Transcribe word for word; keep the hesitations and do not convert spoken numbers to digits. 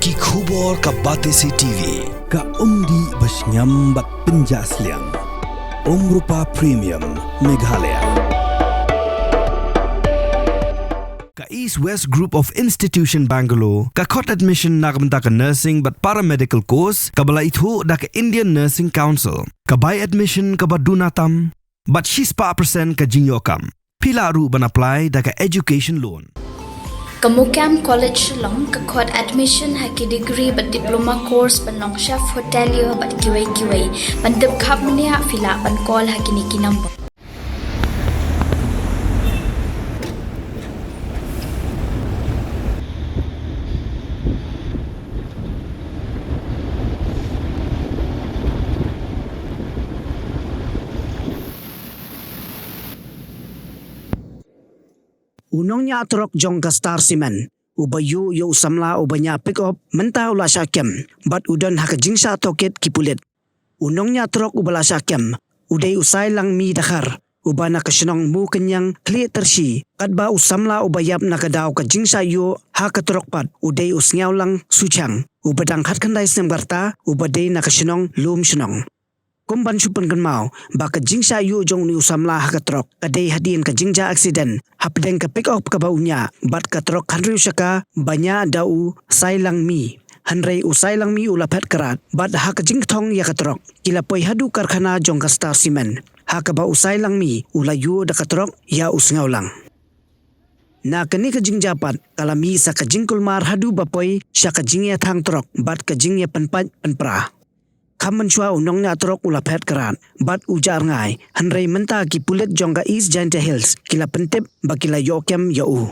Ki khubor ka Batesi T V, ka umdih ba shngiam bad pynjah sliang. Umrupa Premium, Meghalaya. Ka East West Group of Institution Bangalore, ka khot admission na ka bynta ka nursing bad paramedical course, kaba la ithuh da ka Indian Nursing Council, ka bai admission kaba duna tam, bad shispah percent ka jingïoh kam. Phi lah ruh ban apply da ka education loan. Ka Mukam College Shillong ka khot admission ha ki degree bad diploma course ban long chef hotelier bad kiwei kiwei. Ban tip khapmniah phi lah ban call ha kine ki number. U nongñiah trok jong ka Star Cement, uba ïuh ïa u samla uba ñiah pick up, mynta u la shah kem, bad u don ha ka jingshah tohkit ki pulit. U nongñiah trok uba la shah kem, u dei u Sailangmi Dkhar, uba na ka shnong Mukynjang, Khlieh Tyrshi, katba u samla uba ïap na ka daw ka jingshah ïuh ha ka trok pat, u dei u Sniawlang Suchang, uba dang khatkhyndai snem ka rta, uba dei na ka shnong Lumshnong. Kum ban shu pynkynmaw, ba ka jingshah ïuh jong une u samla ha ka trok, ka dei hadien ka jingjia accident, hapdeng ka pick up kaba u ñiah, bad ka trok hynriew shaka, ba ñiah da u Sailangmi. Hynrei u Sailangmi u la phet krad, bad ha ka jingkthong ïa ka trok, ki la poi haduh karkhana jong ka Star Cement. Ha kaba u Sailangmi, u la ïuh da ka trok, ïa u Sniawlang. Na kane ka jingjia pat, ka la mih sa ka jingkulmar haduh ba poi, sha ka jingïathang trok, bad ka jingïapynpait pynpra. Kham mynshuwa u nongñiah trok u la phet krad, bad u jah rngai, hynrei mynta ki pulit jong ka East Jaintia Hills, ki la pyntip, ba ki la ïoh kem ïa u.